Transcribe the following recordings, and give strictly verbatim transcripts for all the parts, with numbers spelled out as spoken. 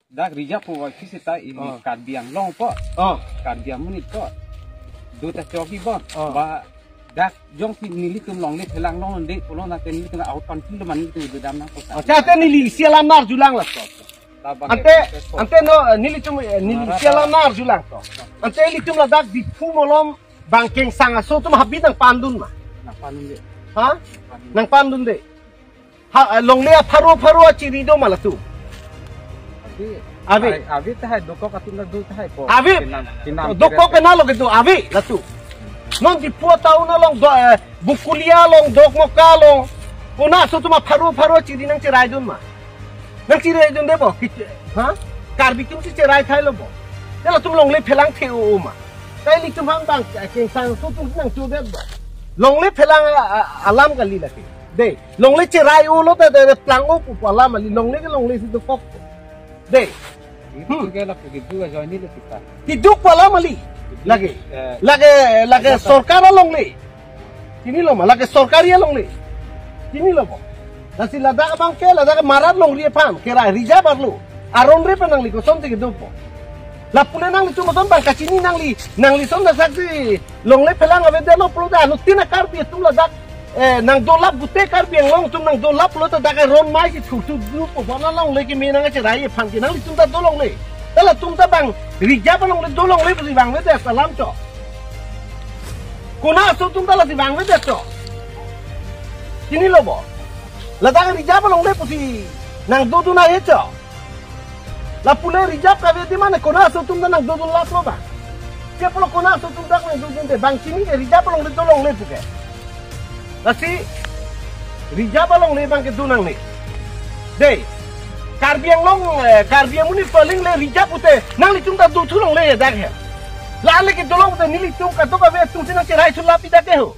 Dak reserve po, wa kisita ini Oh. Karbi Anglong po. Oh. Karbi amonit po. Do ta choki po. Oh. Ba dak jongsi nelitum longle phelang longle pulo na te nelitum out pan pilo man nelitum do dam nangpo sa. Oh, ante neli isi alam arjulang laso. Labang Ante, ke po. Ante no, nelitum, eh, neli Mara isi alam arjulang to. Ante nelitum ladak Diphu malom bang kengsang aso atum habit nangpandun ma. Nangpandunde. Ha? Nangpandun. Nangpandunde. Ha, eh, longle apharo pharo achiri do ma latum. Ave. Ave. Hai, ave tahai dokok atum na do tahai po. Ave. Kinam, kinam Dokok kiri. Kenal lo gitu, ave latum. Non Diphu town along do, eh, Bokolia along, Dokmoka along. Konat aso atum apharo pharo achiri nangcheraidun ma. Nangcheraidunde po. Kit-, ha? Karbi atum si cherai thai lo po. Te latum longle phelang the-o ma. Te nelitum bang bang, eh, kengsang aso atum nangchodet po. Longle phelang a, a, alam kali lake. De, longle cherai-o lo te, te, te plang-o pu alam kali, longle ke longle si dokok. De. Hmm. Itu ke lapu gitu aja ini le kita. Keduk pu alam kali. Lake. Eh, Lake, lake ada sorkar alongle. Chinilo ma, lake sorkari alongle. Chinilo po. Lasi ladak abang ke, ladak marat longri aphan, kerai reserve arlo. Aron re pa nangli kosonsi kedo po. Lapu le nanglitum ason bang kachini nangli, nangli son dasak si longle phelang avedetlo pulote anuttin a-Karbi atum ladak, eh, nangdolap pute Karbi Anglong atum nangdolap pulote dak aron mai si thurthu du po bona longle keme nangcherai aphan ke nanglitum ta dolongle. Ta latum ta bang reserve alongle dolongle pusi bang avedet alam cho. Konat aso atum ta lasi bang avedet cho. Chinilo po. Ladak reserve alongle pusi nangdodun ahe cho. Lapu le reserve kave di mane konat aso atum ta nangdodun lap lo ba. Che pulo konat aso atum dak nangdodunde bang chini ke reserve alongle dolongle pu ke. Lasi reserve alongle bang kedo nangne. De. Karbi Anglong, eh, Karbi amonit paling le reserve pute nanglitum ta dothu longle dak he. La le kedo long pute nelitum kadokave atum si nangcherai thu lapi dak ke ho.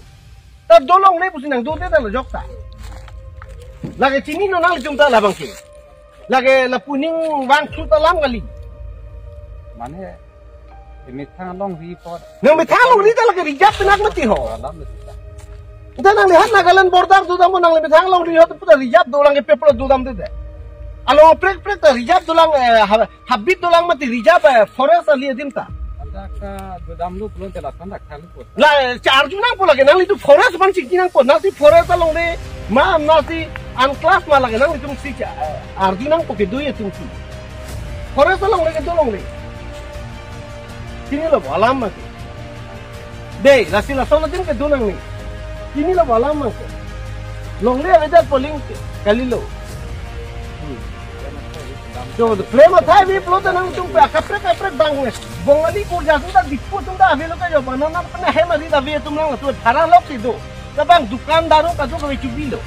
Ta dolongle pusi nangdodet ta lo jok ta. Lake chini no nanglitum ta labang ke. Lake lapu ning vangthu ta alam kali. Mane, methang longri po. Nangmethang longri ta lake reserve penang mati ho. Alam mati ta. Ante nanglihan Nagaland border dodam mo nangli methang longri ho ta puta reserve dolang ke peplo dodamde de. Along prek prek ta reserve dolang, eh, ha-, habit dolang mati reserve, eh, forest ali adim ta. Anta ka dodamlo pulote lason dak thang po. La, eh, arju nangpo lake nanglitum forest aphan chingki nangpo, nangsi forest alongle ma, nangsi unclass ma lake nanglitum si cha, eh, arju nangpo kedo atum si. Forest alongle kedo longle. Chinilo po alam ma ke. De, lasi lason adim kedo nangne. Chinilo po alam ma ke. Longle avedet poling ke, kalilo. Hmm. Jo, claim athai ave pulote nangtum pe akaprek akaprek bang ne. Bongali kurja atum ta Diphu atum ta ave lo ke jo bang nang pena hem ari ta ave atum nang tu phara lok si do. Ta bang dukandar kadokave chubi lo.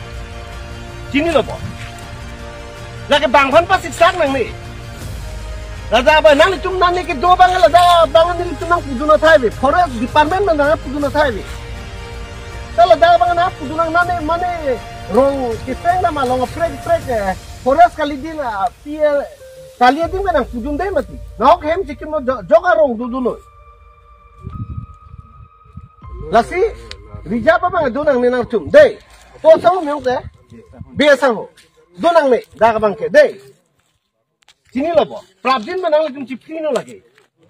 Chinilo po. Lake bang aphan pasiksak nangne. Ladak bang nanglitum nane kedo bang ladak bang nelitum nangpudun athai ave. Forest department nangpudun athai ave. Ta ladak bang nangpudun nang nane mane rong kepeng na ma long prek prek, eh, forest kali din, ah, P L, kali adim ke nangpudunde mati. Nahok hem chikimo jo-, jok arong dodunlo. Lasi, reserve abang do nangne nangtum. De, po sang miyong de. Be sang ho. Do nangne, dak abang ke. De. Chinilo po. Prapjin ma nanglitum chipri no lake.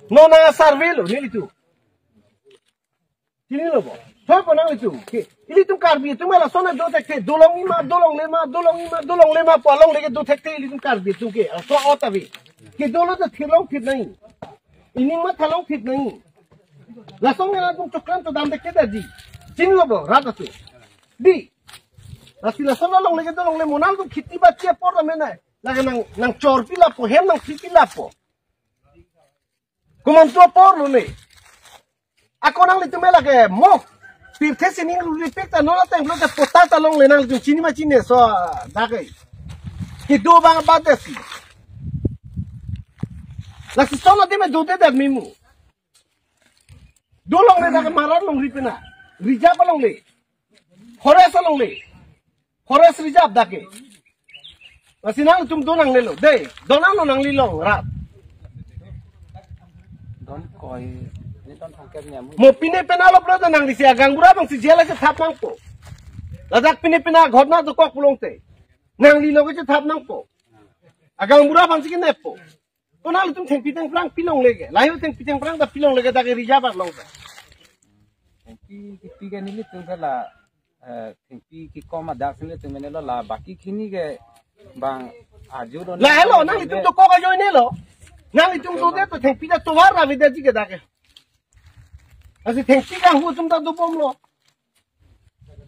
No nang survey lo, nelitum. Chinilo po. Thoi po nanglitum ke. Ilitum Karbi atum lason do thekthek. Dolong ima, dolongle ma, dolong ima, dolongle ma pu alongle kedo thekthek ilitum Karbi atum ke. Aso ot ave. Kedo lo ta thirlong thir nai. Ining mathalong thir nai. Lason nangtum chokran to dam de ke da di. Chinilo po, rat atum. Di. Lasi lason alongle kedo longle mo nangtum kheti bachi apor la mena. Lake nang, nangchorpi lapo, hem nangpipi lapo. Komantu apor lo ne. Ako nanglitum lake mo. Pirthe sining ruripik ta non ateng pulote patta ta longle nanglitum chini ma chini so dak ke. Kedo bang abat de si. Lasi son adim dodedet memu. Dolongle dak marat longri pena. Reserve alongle. Forest alongle. Forest reserve dak ke. Lasi nangtum do nangnelo. De, do nanglo nangli long rat. Don koi, ni don thangkep ni amu. Mo pine pena lo pulote nangli si agaonbura abang si jail si thap nangpo. Ladak pine pena ghotna dokok pulote. Nangli lo ke si thap nangpo. Agaonbura abang si kenep po. To nanglitum thengpi thengphrang pilongle ke. Lahai thengpi thengphrang ta pilongle ke, dak ke reserve arlo ke. Thengpi kipi ke nelitum ke la, eh, thengpi kekom adak si nelitum mene lo, la baki khini ke bang ajo do. Lahelo, nanglitum dokok ajoine lo. Nanglitum dode to thengpi ta tovar avedetji ke dak ke. Lasi thengpi kanghu atum ta dobomlo.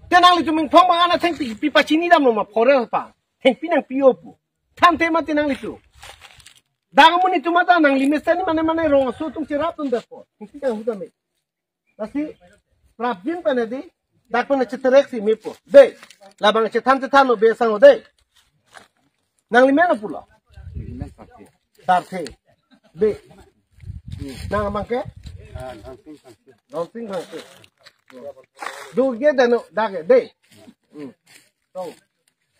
Te nanglitum ingthong bang ana thengpi pi pachini damlo ma, forest pa. Thengpi nangpi-o pu. Thanthe mati nanglitum. Dak amonit atum ta nangli mesen mane mane rong aso atum cherapdun depo. Thengpi kanghu dam-e. Lasi prapjin pen di, dak pen cheterek si mepo. Dei. Labang chethan chethan lo be sang o dei. Nangli men o pulo. Sarthe. Dei. Hmm. Nang abang ke? Ah, Dangsing Sarthe. Dangsing Sarthe. Do ke dano dak ke dei. Hmm. To.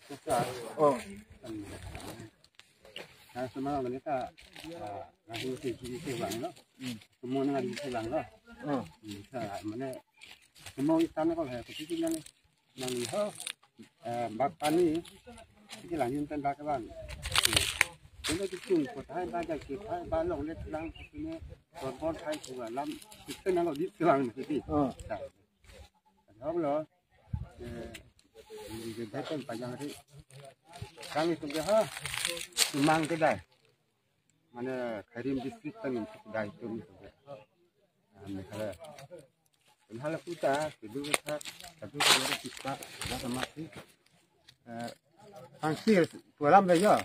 Sasa. Oh. Nah, semua mereka, ah, langsung si si si bang lo. Hmm. Semua nang di si bang lo. Hmm. Hmm, sa, mana semua ikan ko hai, kecil nang nang ho. Eh, bak pani. Ini lang yun tan bak bang. Ini kecil ko hai ba ja ki hai ba long let lang sini. Kon kon hai ko lam. Kita nang lo di silang mesti. Oh. Sa. Hok lo. Eh, di di beton pajang ri. Kami tu ha. Sumang kedai. Mane Kharim district tang kedai tu. Ah, Meghalaya. Meghalaya kota, kedua kota, satu kedua kita, ada sama si. Eh, hansir, pualam bejo.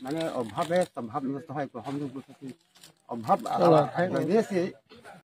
Mane obhab hai, sambhab nang tohai ko hom dun ko si. Obhab, Ola, ah, hai, ah, hai. Dia si,